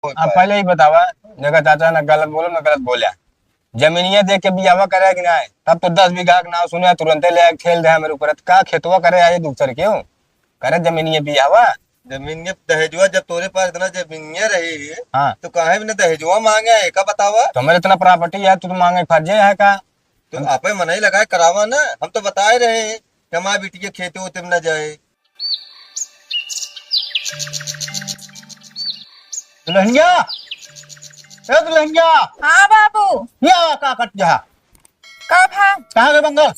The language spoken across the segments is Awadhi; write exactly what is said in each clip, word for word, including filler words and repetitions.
अब पहले ही बतावा, देखा चाचा, ना गलत बोलो, ना गलत बोल्या। जमीनिया देख के बियाहवा करे कि नाहीं? तब तो दस बीघा के नाव सुने, तुरंते ले आके ठेल दे हमरे ऊपर। का खेतवा करे आए दूसर के? करे जमीनिया बियाहवा? जमीनिया दहेजवा, जब तोरे पास इतना जमीनिया रही, हाँ। तो काहे बिना दहेजवा मांगे है, का बतावा? तो हमरे इतना प्रॉपर्टी है, तू तो मांगे फर्जे है का? तो आपे मनई लगाए करावा ना, हम तो बताए रहे हैं कि हमारे बिटिया खेते ओते में ना जाए। दुल्हनिया, ए दुल्हनिया। हाँ बाबू। ये आवा, का करत हया? का भा? कहाँ गए बंगल?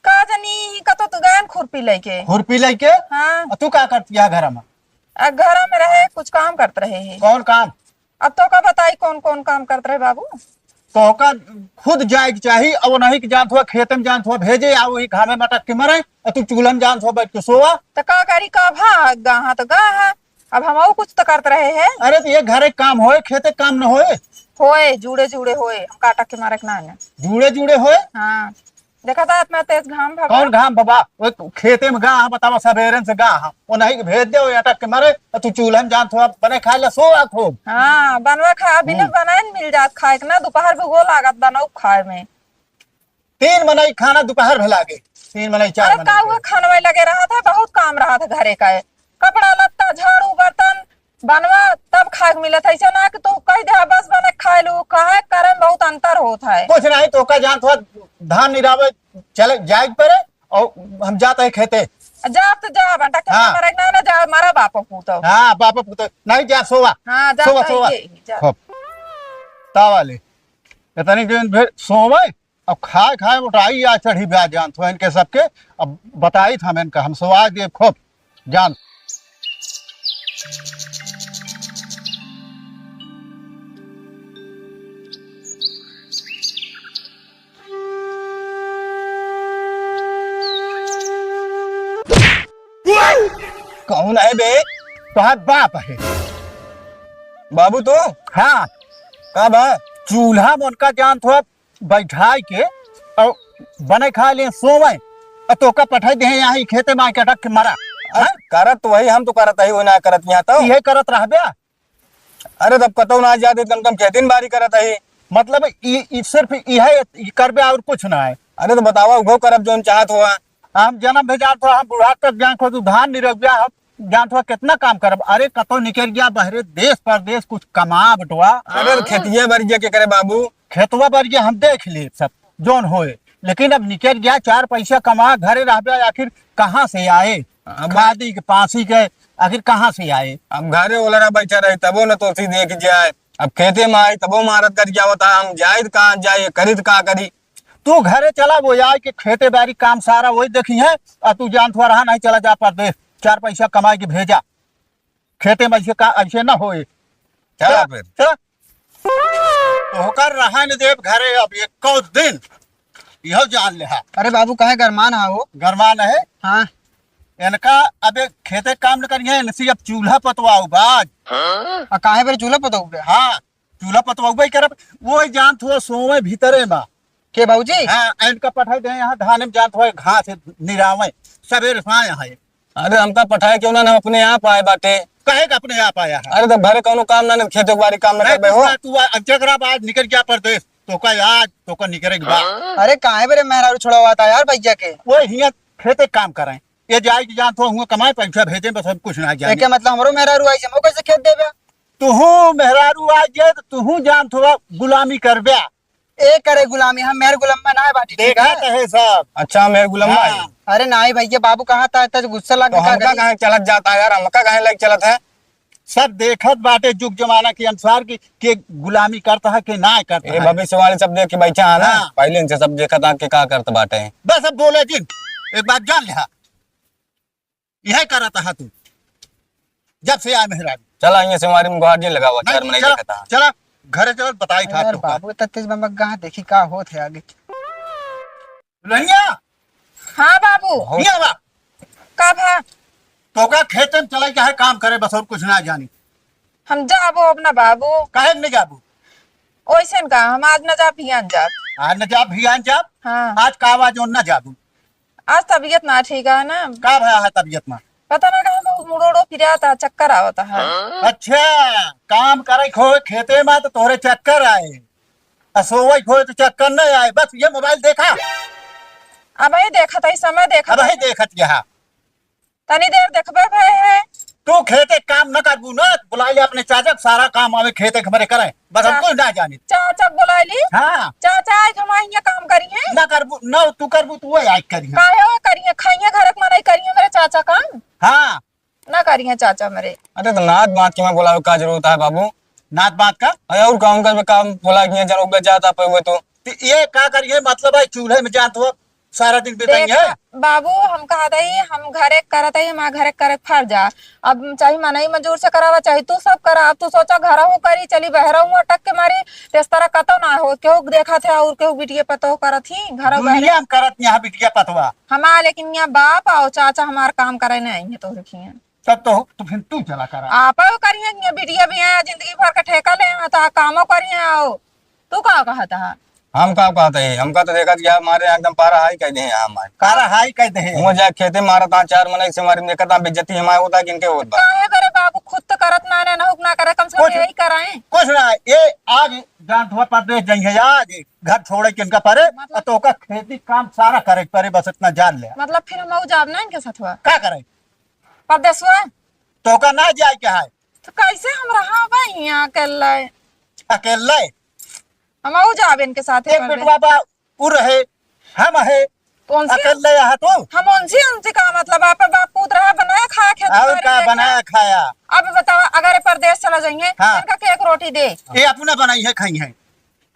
का जनी, कतो तो गयन खुरपी लइके। खुरपी लइके? हाँ। अ तू का करत हया घर में? अ, घर में रहे, कुछ काम करत रहे है। कौन काम? अब तोका बताई कौन कौन काम करत रहे बाबू? तोका खुद जाए के चाही, अब नहीं कि जानत हुआ, खेते में जानत हुआ, भेजे, आ वही घामे में अटक के मरे, अ तू चूल्हा में जानत हुआ, बैठ के सोवा। त का करी, का भा, गा हाँ तो गा हाँ, अब हमहू कुछ तो करत रहे हैं। अरे तो ये घरे काम होए, खेते काम न होए? होए, जुड़े जुड़े होए, हम काटा के मारे के ना है। जुड़े जुड़े होए? हाँ। देखा था इतना तेज घाम भवा। कौन घाम भवा? वो खेते में गा हाँ, बतावा, सबेरन से गा हाँ। वो नहीं कि भेज दे, वो अटक के मरे, तो तू चूल्हा में जानत हुआ, बने खाए ला, सोवा खूब। हाँ, बनवा खा, बिना हम्म। बनाए न मिल जात खाए के ना, दोपहर भुगो लागत बनऊ खाए में। तीन मनई खाना दोपहर भे लागे, तीन मनई, चार अरे मनई का के। हुआ, खानवे लगे रहत है, बहुत काम रहत है घरे का। कपड़ा लत्ता, झाड़ू, बर्तन, बनवा, तब खाए के मिलत है। ऐसे ना कि तू कह दे, "हाँ, बस बने खाए लू", खाए करे में बहुत अंतर होत है। कुछ नहीं, तोका जानत हुआ, धान निरावे चले जाए के पड़े, और हम जात है खेते। जा तो जा, बेटा, के हाँ। मरे ना, ना जा, मारा बाप पूतो। हाँ, बाप पूतो। नहीं जा, सोवा। हाँ, जा, सोवा, जा, सोवा। ये, जा। खूब। तावा ले। इतनी दिन फिर सोवे। अब खाए खाए मोटाई आ चढ़ी ब्याह जानत हो इनके सबके। अब बताई था हम इनका, हम सवाद दिए खूब जान। कौन है बे? तोहार बाप है। बाबू तू? हाँ। का बा? चूल्हा में उनका जानत हो बैठाई के और बने खाए ले सोवे, और तोका पठाई दे यहाँ ही खेते में आके अटक के मरा। अरे हाँ? करत वही, हम तो करत ही, वो ना करत यहाँ तो। इहे करत रहबे। अरे तब कतौ ना जाते, कम कम खेती बाड़ी करत ही। मतलब ई, ई सिर्फ इहे, ई करबे और कुछ ना है। अरे तो बतावा, उहो करब जोन चाहत हुआ। हम जन्म भी जानत हो, हम बुढ़ा तक जानत हो, तू धान निरहुआ, हम जानत हो कितना काम करब। अरे कतौ निकल गया बहरे देश परदेश, कुछ कमा बटवा। अरे तो खेतिया बरिया के करे बाबू? खेतवा बरिया हम देख ले सब, जोन होए, लेकिन अब निकल गया, चार पैसा कमा, घरे रहबे, आखिर कहाँ से आए? अब खादी के पासी के, आखिर कहाँ से आए? अब घरे ओलरा बैठा रही, तबो न तोसी देख जाए। अब खेते में आई, तबो मारत कर जावत है, हम जाइत कहाँ जाए, करित का करी? तू घरे चला, वो आए के खेते बारी काम सारा वही देखी है, और तू जानत हुआ रहा नहीं, चला जा परदेश, चार पैसा कमाए के भेजा। खेते में ऐसे का, ऐसे ना होए। चला चला, फिर। चला। तो होकर रहा न देव घरे अब एको दिन, यह जान ले हा। अरे बाबू, काहे गरमान हा हो? गरमान है? हाँ। इनका अब एक खेते काम न करिए, इनसे अब चूल्हा पतवाओ बाज। आ काहे बेर चूल्हा पतवाओ बे? हाँ, चूल्हा पतवाओ बाई करब, वो जानत हो सोवे भीतरे में। के बाबूजी? हाँ, इनका पठाई दे यहाँ धान में जानत हो घास निरावे, सबेरे साए है। अरे हमका पठाए क्यों ना, हम अपने आप आए बाटे। काहे का अपने आप आया है? अरे तो घरे कौनो काम ना, खेत बाड़ी काम ना नहीं, करबे तू हो। ना, तू आ, अब जगरा बाज निकल गया परदेश, तोका आज, तोका निकले के बाद। अरे काहे बेरे मेहरारू छोड़ावा था यार भैया के? वो हियाँ खेते काम करें, ये जाए कि जानत हो हुआ कमाए पैसा भेजे, बस हम कुछ ना जाने। एके मतलब हमरो मेहरारू आई, हमो कैसे खेत देबे? तुहू मेहरारू आ जाए तो तुहू जानत हो गुलामी करबे। ए करे गुलामी, हम मेहर गुलम्मा ना बाटी, ठीक देखा है? तो है सब। अच्छा, मेहर गुलम्मा है। हाँ। अरे नाई भैया, बाबू कहाँ था, इतना गुस्सा लग तो गया हमका करी। कहाँ चलत जाता है यार, हमका कहाँ लग चलत है? सब देखत बाटे जुग जमाना के अनुसार कि, के गुलामी करता है, के ना करता ये है। भविष्यवाणी सब देख के बैठा है ना, हाँ। पहले इनसे सब देखत आ के का करत बाटे। बस अब बोले जिन, एक बात जान लिहा, यह करत हा तू, जब से आए मेहरारू। चला, यहाँ से हमारी में गुहार जिन लगावा, नहीं, चार महीने चला, देखत हा। चला, घरे चला, बताई था यार तू का। बाबू, इतना तेज बम्बा कहाँ देखी, का होत है आगे? रहिया। हाँ बाबू। हो। ये बा। का भा? तोका खेते में चलाई के है काम करे, बस और कुछ ना जानी। हम जाबो अब ना बाबू। काहे के नहीं जाबू? ओइसन का, हम आज ना जाब, भियान जाब। आज ना जाब, भियान जाब? हाँ। आज का आवाज ना जाबू? आज तबीयत ना ठीक है ना। का भया है तबीयत में? पता ना कहाँ मुड़ो उड़ो फिराता, चक्कर आवता है। अच्छा, काम करे खोए खेते मा तो तोहरे चक्कर आए, आ सोवई खोए तो चक्कर नहीं आए, बस ये मोबाइल देखा। अबही देखत है, समय देखत अब है। ही देखत यहाँ। तनी देर देखबे भए है। तू खेते काम न करबू ना, बुलाइ ले अपने चाचा के, सारा काम आवे खेते के हमरे करे, बस हम चा-, कुछ ना जानी। चाचा के बुलाइ ली। हाँ। चाचा आज हमारे यहाँ काम करी है। ना करबू, ना तू करबू, तू वही आज करी है। काहे वो करी है? खाई है घर के मनई करी है मेरे चाचा काम। हाँ। ना करी है चाचा मेरे। अरे तो नात बात के मैं बुलावे का जरूरत है बाबू? नात बात का? अरे और काम कर, काम बुला के जरूर जाता पे हुए तो। तो ये का करिए, मतलब है चूल्हे में जात हो, सारा दिन बिताई देख, है। बाबू, हम कहत हई, हम घरे क करत हई, हमार घरे क करे क फर्ज आ। अब चाहे मनई मजूर से करावा, चाहे तू सब करा। अब तू सोचा, घरहू करी, चली बहरहू अटक के मारी, तो इस तरह कतो ना हो। केहू क देखत है और केहू बिटिया पतोह करत ही, घरहू बहरे। दुनिया में करत यहाँ बिटिया पतवा। हमार लेकिन यहाँ बाप और चाचा हमार काम करे नहीं आई है तो देखिए। तब तो, तो फिर तू चला करा। आपो करिए कि बिटिया भी है, जिंदगी भर का ठेका ले हैं, तो कामो करिए। आओ, तू का कहत है? हम का कहत है? हमका तो देखत गया, हमारे यहाँ एकदम पारा हाई कह दे हैं, हमारे। पारा हाई कह दे हैं। मुँह जा खेते मारत हाँ, चार मनई से हमारी देखत हाँ, बेइज्जती हमारे होता है, किनके होत बा? काहे करे बाबू, खुद तो करत ना, ना, ना, ना करे, कम से कम कुछ यही कराएं। कुछ ना, ये आज जान हुआ परदेश जाई है, आज घर छोड़े के इनका परे, मतलब और तो का खेती काम सारा करे के परे, बस इतना जान ले। मतलब फिर हम जाब ना इनके साथ हुआ? का करे? परदेसवा? तोका ना जाए के है। तो कैसे हम रहा बा यहाँ अकेले? अकेले? हम आऊ जाब इनके साथे एक परदेस। बेटवा बा, उ रहे, हम है। कौन सी? अकेले यहाँ तू? हम उनसे, उनसे का मतलब? आप बाप पूत रहा, बनाया खाया, खेती और बाड़ी का देखा। बनाया खाया? अब बताओ, अगर परदेस चला जाइए, हाँ। इनका के एक रोटी दे। ये अपना बनाई है, खाई है।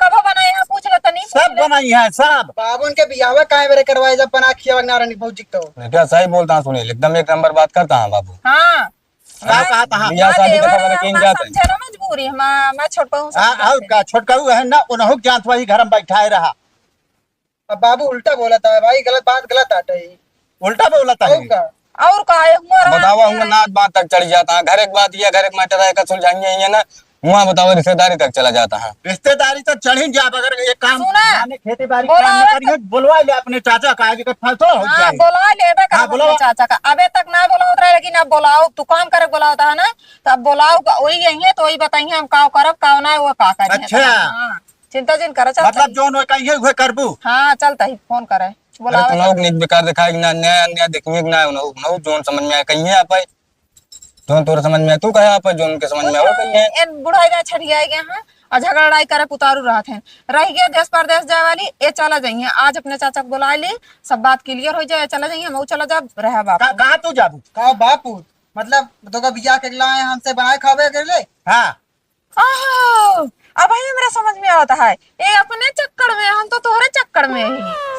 कबो बनाई है, पूछ लो तनी, पूछ सब ले। बनाई है, सब। बाबुन के बियाह काहे बेरे करवाए जब बना खियावा ना रानी भौजी के तो। बेटा सही बोलता है सुनील, एकदम एक नंबर बात करता है बाबू। हाँ। का कहता है? बियाह ना शादी देवर देखा है, करे, केन हमार जात है? समझे ना मजबूरी, हमार, हमार छोटकहू हाँ, समझे और ना। का, छोटकहू है ना, उनहु के जानत वही घर में बैठाए रहा। अब बाबू उल्टा बोलत है भाई, गलत बात गलत आटे ही। उल्टा बोलत है। और का? और का, ये हुआ रहा बतावा, है। हुआ नात बात तक चढ़ जाता है। घर एक बात ये, घर एक मैटर है, का सुलझाएंगे ये ना। हुआ बतावा, रिश्तेदारी तक चला जाता है। रिश्तेदारी तक चढ़ ही जाब, अगर ये काम सुना, माने खेती बाड़ी बोला काम न है करिए, बोलवा ले अपने चाचा का, आगे का फैसला हो हाँ, जाए। बोला ले, बे हाँ, करब बोला। अपने चाचा का। अबे तक ना बोला होता है, लेकिन अब बोलाओ, तू काम करे बोला होता है ना, तो अब बोलाओ, वही यही है, तो वही बताइए हम का करब, का ना, वो का करिए। अच्छा। हाँ। चिंता जिन करा, चल मतलब तही। जौन वो कहिए, उहे करबू? हाँ, चल तही, फोन करे, अरे, बोलावे तुम लोग चल। निक बेकार दिखाए कि ना, न्याय, अन्याय देखिए कि ना, उन्हों, उन्हों जौन समझ में आए, कहिए आप, जौन तोर समझ में आए, तू कहे आप, जौन उनके समझ में आए, वो कहिए। ए, बुढ़ाई जाए, छठियाए गए हैं, और झगड़ा लड़ाई करे, पुतारू रहत हैं। रह गया देश परदेश जाए वाली, ये चला जाइए, आज अपने चाचा को बुला ली, सब बात क्लियर हो जाए, चला जाइए, हम चला जाब, रहे बाप। का, कहाँ तू जाबू? का बापू? मतलब, तो का बियाह के लाए हमसे बनाए खावे के ले? हाँ। आहो, अब ही हमरा समझ में आवत है। ए अपने चक्कर में, हम तो तोहरे चक्कर में ही।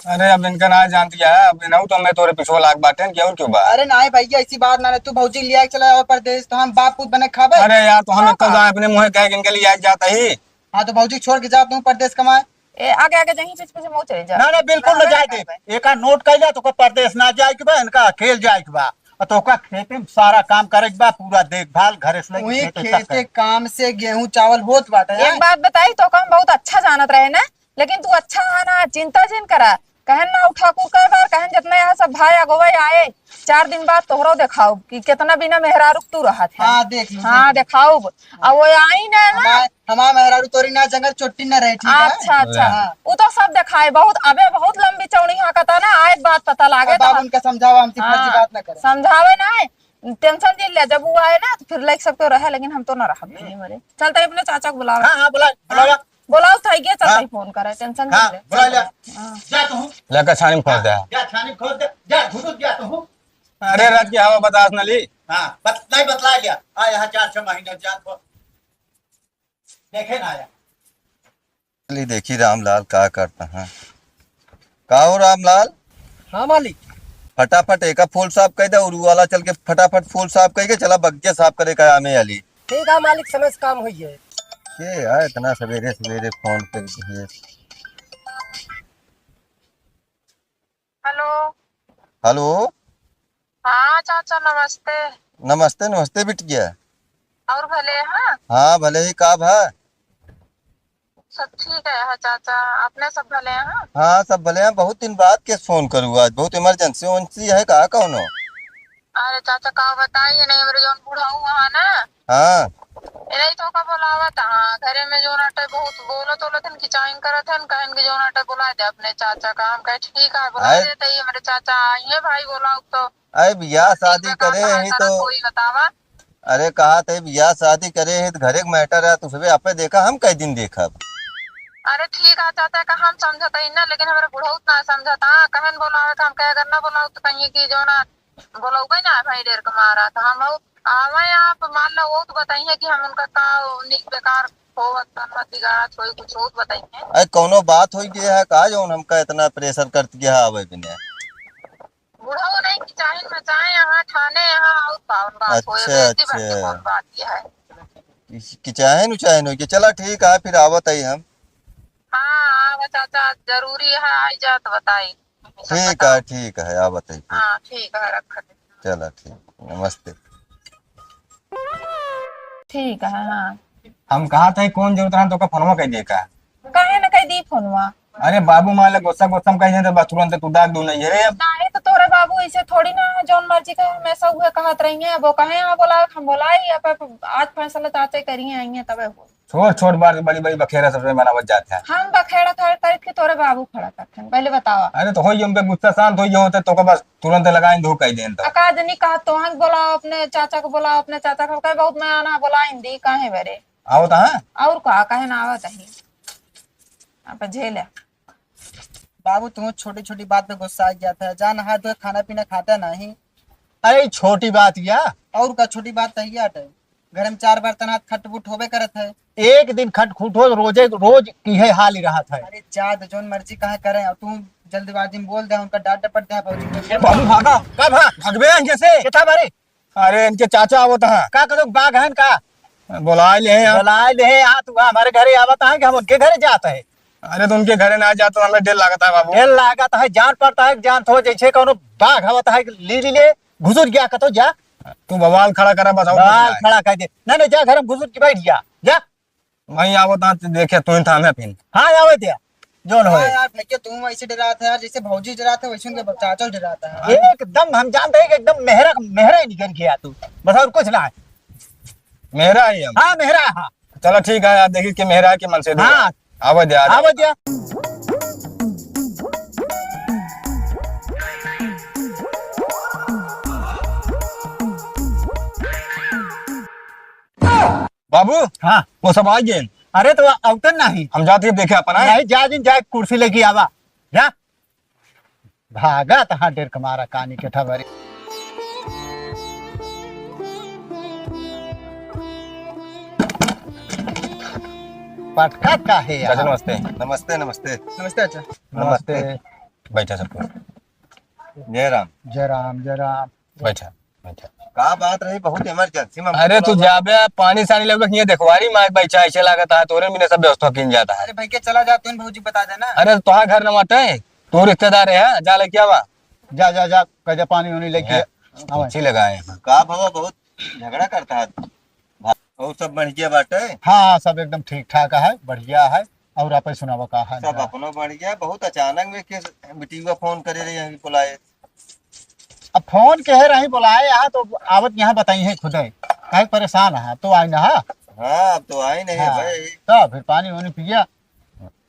अरे अब इनका ना जानती है, अब इनहू तो मैं तोरे पिछुआ लाग बाटेन कि और क्यों बा? अरे नाहीं भैया, ऐसी बात ना रहे। तू भौजी लिया के चला जाओ परदेस, तो हम बाप पूत बने खाबे? अरे यार, तो हम बाप। इतना जाए अपने मुँह कह के इनके लिए जाता ही। हाँ, तो भौजी छोड़ के जा तू परदेस कमाए। ए, आगे, आगे जाइए, पीछे, पीछे मुँह चले जा। ना, ना, बिल्कुल ना जाए दे। एका नोट कर लिया, तो का परदेस ना जाए के बा, इनका अकेल जाए के बा। और तो का खेते में सारा काम करे के बा, पूरा देखभाल, घरे से लेके वही खेते तक खेते करे। काम से गेहूं चावल होत बाटे, एक हैं? बात बताई, तो का हम बहुत अच्छा जानत रहे ना, लेकिन तू अच्छा है ना, चिंता जिन करा। कहन ना उठा को कई बार, कहन जितना यहाँ सब भाई अगुवाई आए, चार दिन बाद तोहरो देखाउब कि कितना बिना मेहरारू के तू रहत है। हाँ, देख लू, हाँ, देख लू। देखाउब। अब वो आई ना, ना। हमार, हमार मेहरारू तोरी ना जंगल चोटी ना रहे, ठीक है? अच्छा, अच्छा। हाँ। वो तो सब देखाए, बहुत, अबे बहुत लंबी चौड़ी हाँकता ना, आए बात पता लागे अब तो बाप हम उनका समझावा, हमसे फर्जी हाँ, बात ना करे। समझावे ना, टेंशन जिन ले, जब वो आए ना तो फिर लाइक सबके रहे, लेकिन हम तो ना रहब नहीं मरे। चलता ही अपने चाचा को बुलावे। हाँ, हाँ, बुला, बुलावा। हाँ, बुलाओ, थाई के चलता हाँ। ही फोन करे, टेंशन हाँ, जिन ले। बुला ले। हाँ। जा तू। लेकर छानी में खोस दे। जा छानी में खोस दे, जा घुटुक जा तू। अरे रात की हवा बतास न ली। हाँ, बत-, नहीं बतला लिया। आ यहाँ चार छह महीने जान को देखे ना आया। चली देखी रामलाल का करता है। का हो रामलाल? हाँ मालिक। फटाफट एका फूल साफ कर दे और उ वाला चल के फटाफट फूल साफ करके चला, बगिया साफ करे का आमे आली। ठीक है मालिक, समय से काम हुई है। के है इतना सवेरे सवेरे फोन कर दिए? हेलो। हेलो। हाँ चाचा, नमस्ते। नमस्ते, नमस्ते बिटिया। और भले हैं? हाँ, भले ही, का भा? सब ठीक है, हाँ चाचा, अपने सब भले हैं? हाँ, सब भले हैं। बहुत दिन बाद के फोन करू आज, बहुत इमरजेंसी उमरजेंसी है का कौनो? अरे चाचा, का बताई, ये नहीं, हमरे जौन बुढ़ऊ है ना, हाँ। ये नहीं तो का बोलावत, हाँ, घरे में जौन आटे बहुत बोलत, बोलत हन कि चाइन करत हन, कहन कि जौन आटे बुला दे अपने चाचा का। हम कहे, "ठीक है, बुला आए। दे, तो ये हमरे चाचा आई है भाई, बोलाओ तो।" अरे बियाह शादी करे ही तो कोई बतावा। अरे कहा थे बियाह शादी करे ही तो घरे के मैटर है, तो सबे आपे देखा, हम कई दिन देखब। अरे ठीक है चाचा, का हम समझत ही ना, लेकिन हमरे बुढ़ऊ ना समझत, हाँ, कहन बोलावे तो हम कहे, अगर ना बोलाओ तो कहिए कि जौन बोलउबे ना भाई, डेर के मारा। तो हम लोग आवे आप, मान लो, वो तो बताइए कि हम उनका का नीक बेकार होवत, तन मत बिगाड़त होई, कुछ हो तो बताइए। अरे, कौनो बात होई गई है का, जौन हमका इतना प्रेशर करत गया है आवे बिना? बुढ़ऊ नहीं कि चाहे मचाए यहाँ, ठाने यहाँ, और कौन बात होई? अच्छा, बेइज्जती भर के अच्छा। कौन बात यह है? कि, कि चाहे नु चाहे नु कि चला ठीक है, फिर आवत है हम। हाँ, आवा चाचा, जरूरी है, आई जा तो बताई। ठीक है, ठीक है, आवत है फिर। हाँ, ठीक है, रख दे। चला ठीक, नमस्ते। ठीक है, हाँ। हम कहा था, कौन जरूरत रहा, तोका फोनवा कई दे का? काहे न कई दी फोनवा? अरे बाबू मान ले गुस्सा गुस्सा में कह दे तो बस तुरंत तू दाग दू नहीं है। नहीं तो तोरे बाबू ऐसे थोड़ी ना, जौन मर्जी का हमेशा उहे कहत रही है। अब वो कहे यहाँ बोला, हम बोलाई, अब, अब आज फैसला चाचा करिए, आई है तबे हो। छोट छोट बात बड़ी बड़ी बखेड़ा सबसे बनावत जात है। हम बखेड़ा थोड़े करित कि तोरे बाबू खड़ा करते हैं, पहले बतावा। अरे तो होई उनके गुस्सा शांत होई होते तो का बस तुरंत लगाइन धो कई देन तो। अका जनी कहा तो हम बोलाओ अपने चाचा को, बोलाओ अपने चाचा को, कहे बहुत मैं आना बोला हिंदी काहे बरे। आवत है? और का, काहे ना आवत है? आप झेले। बाबू, तू छोटी-छोटी बात पे गुस्सा आ जाता है। जा नहा धो, खाना पीना खाता नहीं। अरे, छोटी बात या? और का छोटी बात है या? घर में चार बर्तन हाथ खटपुट होबे करत है। एक दिन खटखुट हो, रोजे, रोज की है हाल ही रहत है। अरे, जा दे, जौन मर्जी कहाँ करे, और तू जल्दबाजी में बोल दे, उनका डांट डपट दे, भौजी को। बाबू, भागा। का भा-, भगबे हैं जैसे? कितना बारी? अरे, इनके चाचा आवत हैं। का करो, बाघ हैं का? बुलाए ले हैं यार। बुलाए ले हैं यार, तू हमारे घरे आवत हैं कि हम उनके घरे जात है? अरे, तो उनके घरे ना जात, तो हमें डर लागत है बाबू। डर लागत है, जान पड़ता है, जान तो जैसे कोनो बाघ आवत है, ली, ली ले, घुसुर गया कतो जा। तू बवाल खड़ा करा बस, और कुछ बवाल नहीं। खड़ा कर दे। नहीं, नहीं, जा घर में घुसुर के बैठ जा, जा। वहीं आवत ना, तो देखे, तू ही थामे फिन। हाँ, आवे दिया, जौन हाँ होए। यार, भैया, तू ऐसे डरात है यार, जैसे भौजी डरात है, वैसे उनके चाचा डरात है। एकदम हम जानते हैं कि एकदम मेहरा, मेहरा ही निकल गया तू, बस और कुछ ना है। मेहरा ही हम। हाँ, मेहरा, हाँ। चलो ठीक है यार, देखी कि मेहरा के मन से दे। हाँ। आवे दिया, आवे दिया। बाबू, हाँ। वो सब आ गए। अरे तो अवतन नहीं। हम जाते हैं देखे अपन, आए? नहीं, जा जिन, जा कुर्सी लेके आवा। जा। भागा तहाँ डेर कमारा कानी के ठबरी। पटका का है चाचा यार? नमस्ते। नमस्ते, नमस्ते। नमस्ते चाचा। नमस्ते। नमस्ते। बैठा सब कोई। जय राम। जय राम, जय राम। बैठा। अच्छा। का बात रही, बहुत इमरजेंसी में अरे, तू जाबे, पानी सानी लेबे, हियाँ देखवारी मार, भाई, चाय से लागत है, तोरे बिना सब व्यवस्था किन जाता है। अरे भाई, के चला जा, तू भौजी बता देना। अरे, तोहार घर न बाटे, तू रिश्तेदार है, जा लेके आवा। जा, जा, जा, कह दे पानी उनी लेके है, आवे। कुर्सी लगाए हैं। का बाबा, बहुत झगड़ा करता है। और सब बढ़िया बाटे? हाँ, हाँ, सब एकदम ठीक ठाक है, बढ़िया है। और आपे सुनावा का हाल सब है? अपनो बढ़िया, बहुत अचानक में के बिटिया फोन करे रही है, बुलाए। अब फोन कहे रही बुलाए यहाँ तो आवत यहाँ बताई है खुदे, काहे परेशान है, अब तो आई ना है। हाँ, अब तो आई नहीं है हाँ, भाई। तो फिर पानी वानी पिया,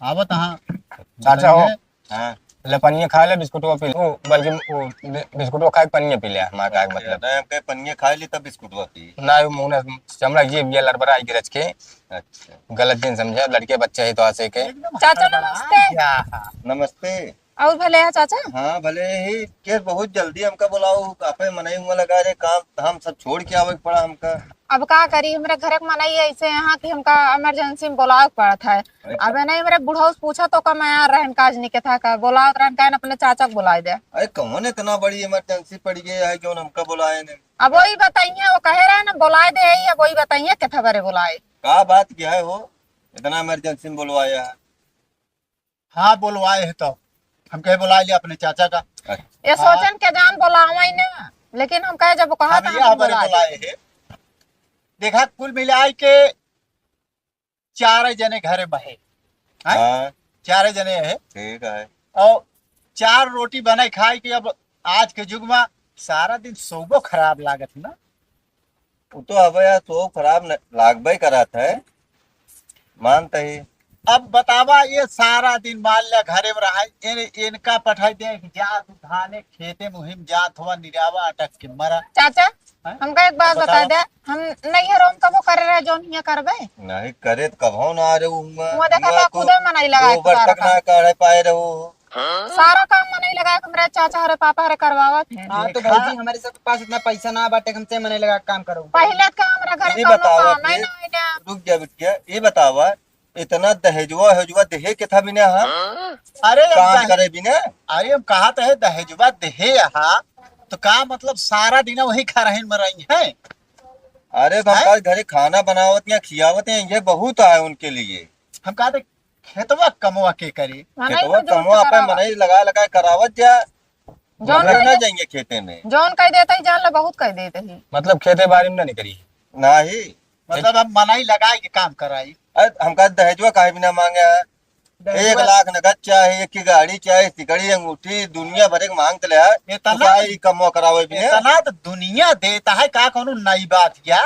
आवत हाँ चाचा हो। बताई है। हाँ। ले पनिया खा ले, बिस्कुटवा पी ले। ओ, बल्कि ओ, बि-, बिस्कुटवा खा के पनिया पी ले, हमारा का मतलब। ना, हम कहे पनिया खा ली तब बिस्कुटवा पी। ना, वो मुंह ना चमड़ा ये, ये लड़बड़ा आई गिरज के। अच्छा। गलत दिन समझे, लड़के बच्चे ही तो आसे के। एकदम चाचा हड़बड़ा नमस्ते। गया। नमस्ते। और भले है चाचा? हाँ, भले ही। के बहुत जल्दी हमका बुलाओ, आपे मनई हुआ लगा रे, काम धाम सब छोड़ के आवे के पड़ा हमका। अब का करी, हमरे घर के मनई ऐसे यहाँ कि हमका emergency में बुलावे के पड़त है। अरे अब नहीं, हमरे बुढ़ऊ से पूछा तो का मैं आ रहन काज नहीं के था का, बुलावत रहन का अपने चाचा को बुलाए दे। अरे कौन इतना बड़ी emergency पड़ गई है जो हमका बुलाए ने? अब वही बताइए, वो कहे रहे ना बुलाए दे, अब वही बताइए कितना बरे बुलाए। का बात क्या है हो, इतना emergency में बुलवाया है? हाँ, बोलवाए है तो हम कहे बुला लिया अपने चाचा का। अच्छा। ये हाँ। सोचन के जान बोलावे ही ना, लेकिन हम कहे जब कहा हम तो ये हम हमारे बोला बुलाए है। देखा, कुल मिलाए के चार जने घरे में है। हैं? हाँ। चार जने है। ठीक है। और चार रोटी बनाए खाए के अब आज के युग में सारा दिन सोबो खराब लागत ना। उ तो अब यार, सोब खराब न, लागबे करत है, मानत ही। अब बतावा, ये सारा दिन मान लिया घरे में रहा, इन, इनका पठाई दे कि जा तू धाने खेते मुहिम जात हुआ, निरावा अटक के मरा। चाचा, हैं? हमका एक बात बता बतावा। दे, हम नैहरों में कबो करे रहे जौन हियां करबे? नहीं करे तो कबो ना रहे हुआ। हुआं देखा हुआ था, तो खुदे मनई लगा के गोबर उतारा तक था। ना काढ़े पाए रहो। सारा काम मनई लगा के हमरे चाचा हरे पापा हरे करवावत हैं। हाँ, तो देखा। भौजी, हमरे सब के पास इतना पैसा ना बाटे, हमसे मनई लगा के काम करो। पहिले तो हमरा घर ये कौनो बतावा काम है फिर, ना, है ना। रुक जा बिटिया, ये बतावा, इतना दहेजवा हेजवा देहे के था बिना, हाँ? अरे, हम काम कहे करे बिना? अरे, हम कहा तो है, दहेजवा देहे हा, तो का मतलब सारा दिन वही खरहिन में रही है? अरे, तो हम हैं? का घरे खाना बनावत या खियावत हैं, ये बहुत है उनके लिए। हम कहा थे, खेतवा कमवा के करे? मनई खेतवा मजूर कमवा तो अपन करावा। मनई लगा लगा करावत जा, जौन मगर ना कहे, जाएंगे खेते में। जौन कह देते ही जान लो, बहुत कह देते ही। मतलब खेते बाड़ी में ना निकरी? नाही। मतलब हम मनई लगाई के काम कराई। अरे, हमका दहेजवा काहे बिना मांगे है? दहेजवा एक लाख नगद चाहे, एक की गाड़ी चाहे, सिकड़ी, अंगूठी, दुनिया भर एक मांग ले है। इतना तो काहे ई कमवा करावे बिना? इतना तो दुनिया देता है, का कौनो नई बात या?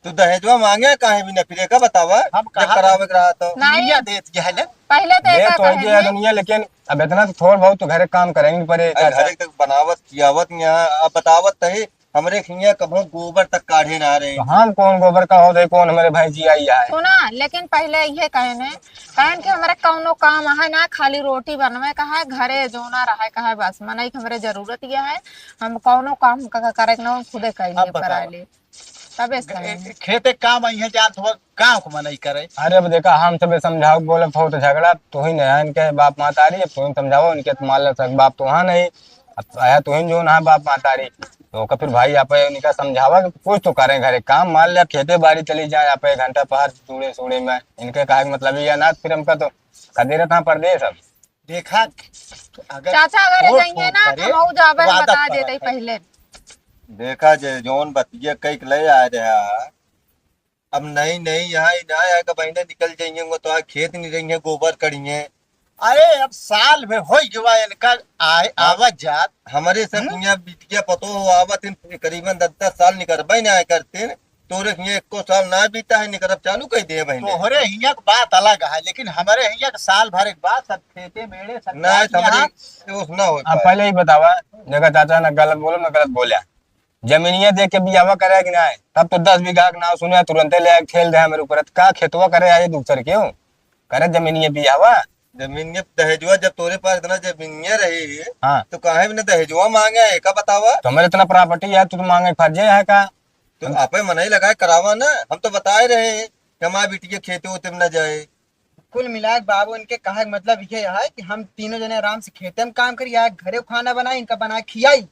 तू दहेजवा मांगे काहे बिना, फिर एका बतावा, हम जब कहा करावे के रहा तो। नहीं। दुनिया देत यह ले। पहले तो ले एका तो कहे ये नहीं। दुनिया, लेकिन अब इतना तो थोड़ बहुत तो घरे काम करेंगे पड़े, अरे चाचा। घरे तक बनावत खियावत यहाँ, अब बतावत तही, हमरे हियाँ कभो गोबर तक काढ़े ना रहे। तो हम कौन गोबर का हो दे, कौन हमारे भाई जी आई है? सुना, लेकिन पहले ये कहे ने, कहन कि हमारे कौनो काम है ना, खाली रोटी बनवे का है, घरे जोना रहे का है, बस मनई के हमरे जरूरत ये है, हम कौनो काम का, का करे के ना, खुदे कर अब लिए, बतावा। पराए लिए। तबे से ग-, कहे ने। खेते काम आई है, जान तो गाँव को मनई करे। अरे अब देखा, हम सबे समझाओ, बोलत हो तो झगड़ा, तू ही नहीं है इनके बाप महतारी, अब तू ही समझाओ, इनके तो मान लो सक बाप तो वहाँ नहीं, अब आया तू ही जो ना बाप महतारी, तो ओकर फिर भाई आप इनका समझावा कि कुछ तो करें घरे काम, मान ले खेते बाड़ी चली जाए, आप एक घंटा पहर सूड़े सूड़े में, इनके कहा कि मतलब ये ना, फिर हमका तो कदे रहता परदेश अब। देखा, अगर चाचा, अगर फोन, जाएंगे फोन ना, करे, तो हम जाबे, हम वादा बता करत देते ही है। पहले। देखा जे जौन बतिया कई के ले आए रहा, अब नई नई यहाँ ही ना आए, कब बहिने निकल जाइए, वो तो आ खेत नहीं रही है, गोबर कढ़िए। अरे, अब साल भर होई गवा इनका आए, हाँ। आवत जात। हमरे सब हम्म? दुनिया बिटिया पतो हो आवत इन, करीबन दस दस साल निकरबे ना आए करते, तोरे हियाँ एको साल ना बीता है, निकरब चालू कर दिए बहिने। तोहरे हियाँ के बात अलग है, लेकिन हमरे हियाँ के साल भर एक बात, सब खेते मेड़े, सब नहीं, जात हमरे यहाँ। से उस ना हो अब पाए। पहले ही बतावा, जगह चाचा ना गलत बोलो, ना गलत बोल्या। जमीनिया दे के बियाहवा करे कि नाय, तब तो दस बीघा के नाव सुने, तुरंते ले आके ठेल दे हमरे ऊपर। का खेतवा करे आए दूसर क्यों? करे जमीनिया बियाहवा। जमीनिया दहेजवा जब तोरे पास इतना जमीनिया रही, हाँ। तो काहे बिना दहेजवा मांगे है, का बतावा? तो हमारे इतना प्रॉपर्टी है, तू तो मांगे फर्जे है का? तो हम आपे मनई लगाए करावा ना, हम तो बताए रहे हैं कि हमारे बिटिया खेते ओते में ना जाए। कुल मिला के बाबू इनके कहे के मतलब ये है कि हम तीनों जने आराम से खेते में काम करी, या घरे खाना बनाई, इनका बना के खियाई।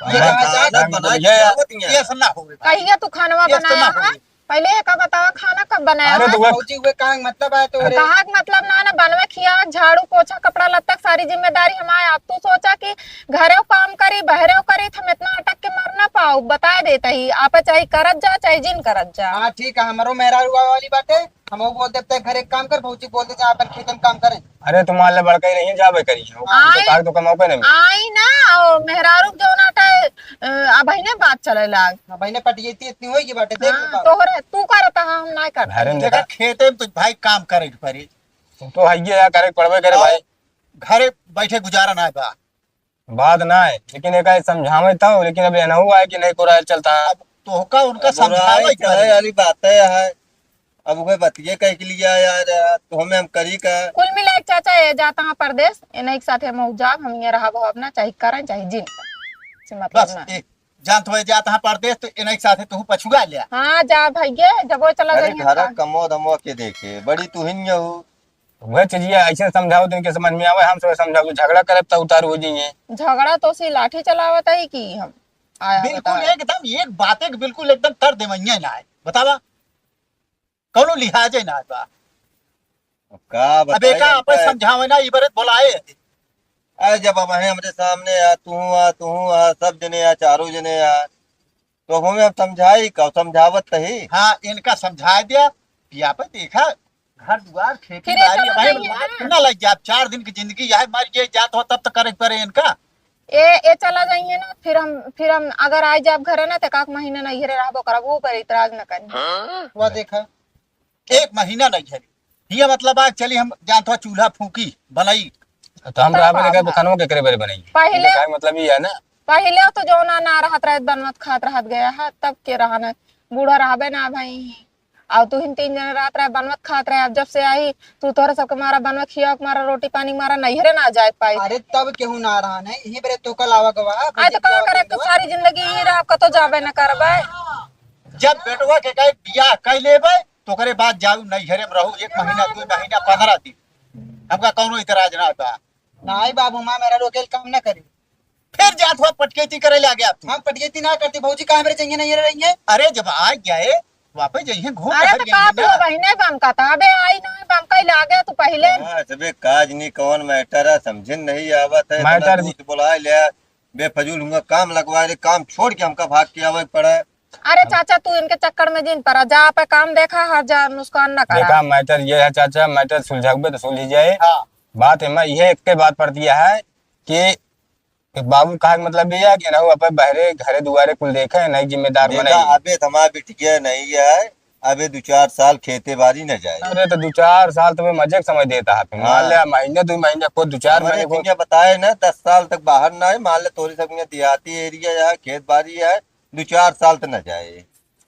ये बात कहा जाए, खाना बना के ये खियावत ही हैं। ये सब ना होवे भाई। कहिया तू खानवा ये सब ना बनाया है? होवे। पहले ये का बतावा, खाना कब बनाया अरे है? तो वो भौजी हुए कहा के मतलब है तो अरे। कहा के मतलब ना, ना बनवे खिया, झाड़ू पोछा कपड़ा लत्ता के सारी जिम्मेदारी हमारे। अब तू सोचा कि घरेव काम करी, बहरेव करी, तो हम इतना अटक के मर ना पाओ। बता देता ही, आप चाहे करत जा, चाहे जिन करत जा। हाँ ठीक है, हमारो मेहरारू आवे वाली बाटे। हम वो बोल देते हैं, "घर एक काम कर, भौजी बोल देते हैं, अपन खेत में काम करें।" अरे, तुम्हारे लिए बड़का ही नहीं है, जाबे करी। वो आई, तो काग तो कमाओ पे नहीं। आई ना, ओ, मेहरारू के जौन आटा, अ, अब ही ने बात चले लाग। अब ही ने पटियती इतनी होई की बाटे, देख हाँ, लो। तोहरे, तू करता है, हम ना करता। अरे, देखा, देखा। खेते में तो भाई काम करे के पड़ी। तो है ये यार, करे के पड़बे करे और भाई। घरे बैठे गुजारा ना बा। बात ना है, लेकिन एका समझावे तो, लेकिन अब एनहु आए कि नहीं कोरायल चलता है। अब तोहका उनका अब समझावे बुराई के चाहे पड़ी। वाली बात है, है। अब उहे बतिये कह के लिए यार, तो हमें हम करी का? कुल मिला के चाचा, ये जाता है परदेश, इन्हीं के साथे हम जाब, हम ये रहा अब ना, चाहे करें, चाहे जिन। से मतलब बस, ना। ए, जान तो जाता है परदेश, तो इन्हीं के साथे तू पछुआ लिया। हाँ, जा भैया, जब वो चला अरे जाइए घर का। कमो धमो के देखे, बड़ी तू ही नहीं हो। वह चीजिया ऐसे समझाओ तो इनके समझ में आवे, हम सब समझाओ तो झगड़ा करब त उतार हो जाइए। झगड़ा तो सी लाठी चलावत है कि हम आया बिल्कुल बताओ। एकदम एक बात, एक बिल्कुल एकदम कर देवइया ना है, बतावा, कौनो लिहाजे ना है बा। अब का अब बताई एका हमका आपस है। समझावे ना, इबरत बोलाए। अरे जब अब है हमरे सामने आ, तू आ, तू आ, सब जने आ, चारों जने आ, तो अब हमें अब समझाई का, समझावत तही। हाँ, इनका समझाए दिया, पिया पे देखा, घर दुआर, खेती फिर बाड़ी, तो अब है नहीं है बात ना। ना लग जाए, चार दिन की जिंदगी है, मर गए जात हो, तब तो करे पड़े इनका। ए, ए चला जाइए ना, फिर हम, फिर हम अगर आ जाब घरे ना, तो एक आध महीना नैहरे रहबो करब, वो पर इतराज न करी। हाँ? वह देखा, एक महीना नैहरे, ये मतलब आज चली हम जानत हो चूल्हा फूकी, बनाई। तो हम तब रहबे बाबा। लेकर बखनवा के करे बरे बनाई। पहले इनका मतलब ये है ना। पहले तो जो ना, ना रहत रहत बनवत खात रहत गया है, तब के रहा ना, बूढ़ा रहबे ना भाई। और तू हिन तीन जने रात रहे बनवत खात रहे, अब जब से आई तू तोहरे सबके मारा बनवत खियावक मारा रोटी पानी मारा नैहरे ना जाए पाई। अरे तब केहू ना रहा नहीं, यही बरे तो कल आवा गवा। अरे तो का करे, तो सारी जिंदगी यही रह, कतो जाबे न करबे। जब बेटवा के कहे बियाह कर लेबे, तो ओकरे बाद जाऊ नैहरे में रहू, एक महीना, दो महीना, पन्द्रह दिन, हमका कौनो इतराज ना बा। नहीं बाबू, माँ मेरा रोकेल काम ना करी। फिर जात हुआ पटकेती करे लागे आप तू। हम पटकेती ना करती, भौजी काहे मेरे चाहिए नहीं रही है? अरे जब आ गए, वापस जाइए, घूम अरे टहर तो का जाइए तू ना। बहिने बम का था? अबे आई ना, बम का ही लागे तू पहले। हाँ, सबे काज नहीं, कौन matter है, समझे नहीं आवत है, इतना matter दोस्त बुलाए ले, बेफजूल हुआ काम लगवाए रे, काम छोड़ के हमका भाग के आवे के पड़ा। अरे चाचा, तू इनके चक्कर में जिन पड़ा, जा पे काम देखा, हर जा नुकसान ना करा। देखा, matter ये है चाचा, matter सुलझावे तो सुलझ जाए। हाँ। बात है, मैं ये एक के बात पड़ती है कि बाबू कहा के मतलब ये है कि ना, वो अपने बहरे, घरे दुआरे कुल देखे, नहीं जिम्मेदार देखा, बनाई। अबे तो हमार बिटिया नहीं है, अबे दो चार साल खेते बारी न जाए। अरे तो दो चार साल तुम्हें मजे के समय देता है, फिर मान हाँ। ले महीने, दो महीने को, दो चार हमारे महीने को। भैया बताए ना, दस साल तक बाहर ना है, मान ले तोरी सब यहाँ देहाती area है, खेत बारी है, दो चार साल तक न जाए।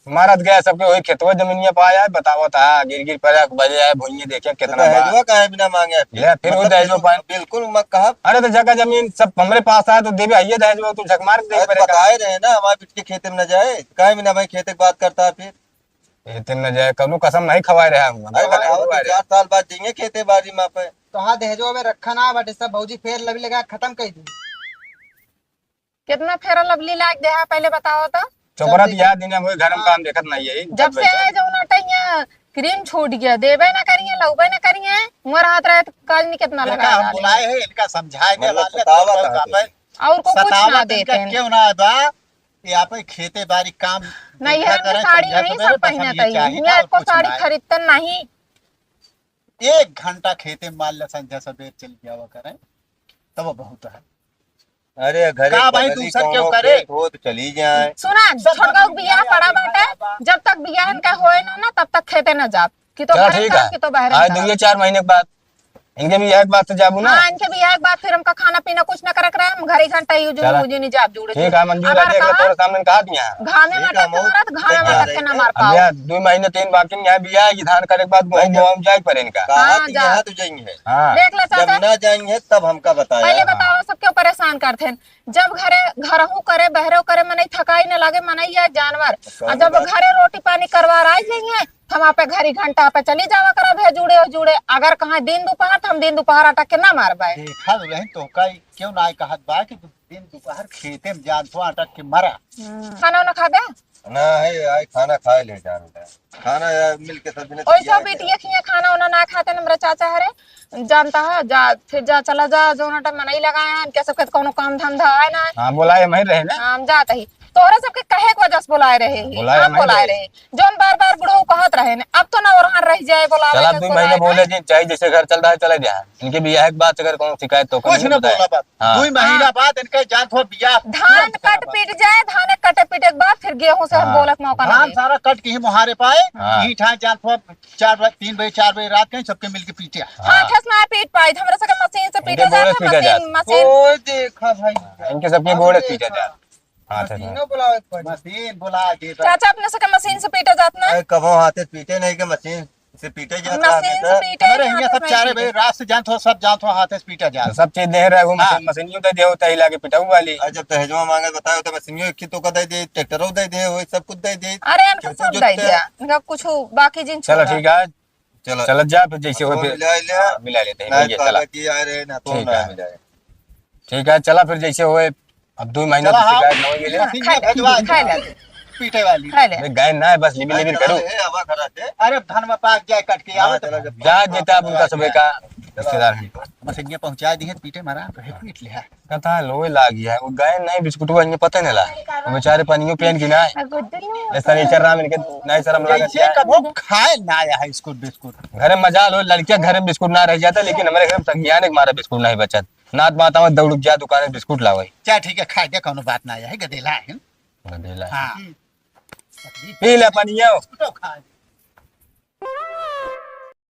मारत गया सबके वही खेतवा जमीनिया पाया है, बतावत है, गिर गिर पड़ा, बजे आए, भुइये देखे तो कितना बा। दहेजवा काहे बिना मांगे फिर? ले, फिर वो मतलब दहेजवा फिर पाए। बिल्कुल मत कहा। अरे तो जगह जमीन सब हमरे पास आए तो देवे, आइए दहेजवा, तू झक मार के दे अरे तो पड़ेगा। बताए रहे ना, हमारे बिटिया के खेते में न जाए, काहे बिना भाई खेते की बात करता है फिर? खेते में न जाए, कौनो कसम नहीं खवाए रहे हम। अरे बताओ, दो चार साल बाद जाइए खेते बारी में पे। तो हाँ, दहेजवा में रखा ना बाटे, सब भौजी फेर लवी लगा खत्म कर दी। कितना Fair Lovely लाग दे है, पहले बताओ तो। चोपड़ा जब तो याद ही ना, वही घर में हाँ। काम देखत नहीं है, जब से आए जो ना टैया cream छूट गया, देबे ना करिए, लौबे ना करिए, मोर हाथ रहे तो काज नहीं कितना देखा, लगा हम डाले। बुलाए हैं, इनका समझाए दे मतलब वाले सतावत तो है। आप और को कुछ सतावत ना इनका देते हैं। क्यों ना बा? ये आप खेते बारी काम नहीं है, देखा करें, साड़ी समझा नहीं करें, सब बस हम पहनत ये है, चाहिए यहाँ और को कुछ साड़ी ना है। खरीदते नहीं। एक घंटा खेते में मान ले संझा सबेर चल जावा करें, तब बहुत है। अरे घरे का भाई, बगली दूसर कौनो क्यों करे? खेत हो तो चली जाए। सुना, सब छोटका बगली बियाह है, पड़ा आगे बाटे, है, बा। जब तक बियाह इनका होए ना, ना, तब तक खेते ना जाब। कि तो चलो घरे ठीक काम है, की तो बाहर आज निकल। दुइये चार महीने के बाद इनके बियाह के बाद तो जाबू ना। हाँ, इनके बियाह के बाद फिर हमका खाना पीना कुछ ना करे के रहे, हम घर ही घंटा यूज चला। यूज नहीं जाब जुड़े ठीक जुड़े। है, मंजूर है, अगर देख ले, कहा तोरे सामने कहा दिया। घामे ठीक माटे है, मौत तुम्हारा तो घामे ठीक है, माटे के ना मार अब पाओ। यार, दो महीने तीन बाकी यहाँ बियाह है, ये धान करे के बाद गेहूं भाई, बोआऊं जाए पर इनका। कहा हाँ, कि जा। यहाँ तो जाएंगे। हाँ। देख ले जब चाचा। ना जाएंगे तब हमका बताया। पहले हाँ। बताओ, सब क्यों परेशान करते हैं? जब घरे, घरहू करे, बहरो करे, मनई थकाई न लागे, मनई या जानवर। कौन आ जब बात? घरे रोटी पानी करवा रहा जाइए, हम आपे घरी घंटा पे चली जावा करा भे जुड़े हो जुड़े। अगर कहाँ दिन दोपहर, तो हम दिन दोपहर अटक के ना मारबे। देखा दुल्हन, तो का क्यों ना कहत बा कि तू दिन दोपहर खेते में जान तो अटक के मरा। हम्म। खाना उना खा दे? ना है, आई खाना खाए ले जान दे। खाना यार मिल के सब जने ओइसो तैयार बिटिया किया। खिया खाना उना ना खाते न, हमरा चाचा हरे जानता है, जा, फिर जा, चला जा, जो ना टाइम मनई लगाए हैं, इनके सबके तो कौनो काम धंधा है ना। हाँ, बोलाए हम ही रहे ना। हाँ, हम जात ही। तोहरे सबके कहे के वजह से बोलाए रहे ही। बोलाए हम ही रहे। रहे। जौन बार बार बुढ़ऊ कहत रहे ने, अब तो ना ओरहन रह जाए, बोलावे चला, के दो महीने बोलाए बोले ना। जी, चाहे जैसे घर चल रहा है, चले जा। इनके बियाह के बाद अगर कौनो शिकायत तो कुछ कौनो न बताए। बोला बात। हाँ। दो महीना हाँ। बाद इनके जान हो बियाह धान तुरंत कट करवा। पीट जाए, धान कटे पीटे के बाद फिर गेहूं से हम हाँ। बोलक मौका ना धान दे। सारा कट के ही मुहारे पाए, हाँ। यही ठाए जान हो चार बजे, तीन बजे, चार बजे रात के सबके मिलके पीटे। हाँ। हाथ से ना पीट पाए, हमरा सबके मशीन से इनके पीटे बोले जाता, पीटे मशीन, जाता। मशीन। ओए देखा भाई। इनके सबके अब बोले देखा। पीटे जाता। हाँ, अच्छा, अच्छा। मशीनो बुलावे के पड़ी। मशीन बुला दे तो। चाचा, अपने सबके मशीन से पीटे जात ना? अरे, कबो हाथे से पीटे नहीं के मशीन से पीटे जात मशीन से पीटे हमारे यहाँ जात सब मशीन चारे से। भाई रात से जानत हो, सब जानत हो, हाथे से पीटे जात। तो सब चीज दे रहे हो, हाँ। मशीन, मशीनियों दे दे होता ही लागे पिटाऊ वाली। अरे, जब दहेजवा मांगे बताओ तो मशीनियों एक तो का दे दे, ट्रैक्टरो दे दे, वो सब कुछ दे दे। अरे, इनको क्योंकि सब जो दे ते- दिया, इनका कुछ बाकी जिन चलो, छोड़ा। ठीक है। चलो। चलत जा, फिर जैसे अब होए, तो फिर मिला ले। हाँ, मिला लेते हैं, ना भैया, तो चला। आगे की आ रहे, ना तो ठीक ना है। मिला है। ठीक है, चला फिर जैसे होए, अब दो महीना चला, से हाँ। शिकायत ना होई मिले। मशीन खा ले, खजवा खा ले। पीटे वाली। खा ले। अरे, गाय ना है, बस लिबिर, लिबिर चला करो। रे, हवा खड़ा है। अरे, धन में पाक जाए कट के, हाँ, आवे तो चला, जब जा, पाक जेता जाए, उनका सबे का चला। रिश्तेदार हैं। मशीन पहुंचा दी है, पीटे मारा, तो है पीट ले है। कथा लोए लागी है, वो गाय नहीं बिस्कुटवा इन्हें पता नहीं ला। वो बेचारे पनियो पेन की ना है। ये शनिचर राम इनके नहीं शर्म लागत जैसे है। कबो खाए ना आया है बिस्कुट, बिस्कुट। घर में मजा लो, लड़कियां घर में बिस्कुट ना रह जाता, लेकिन हमारे घर में संज्ञान एक मारा बिस्कुट नहीं बचत। नात बात आवे, दौड़ जा दुकान में बिस्कुट लावे। चल ठीक है, खाए दे, कौनो बात ना है, गदेला है। गदेला। हाँ। हम्म। पी ले पनिया। बिस्कुटो खा ले।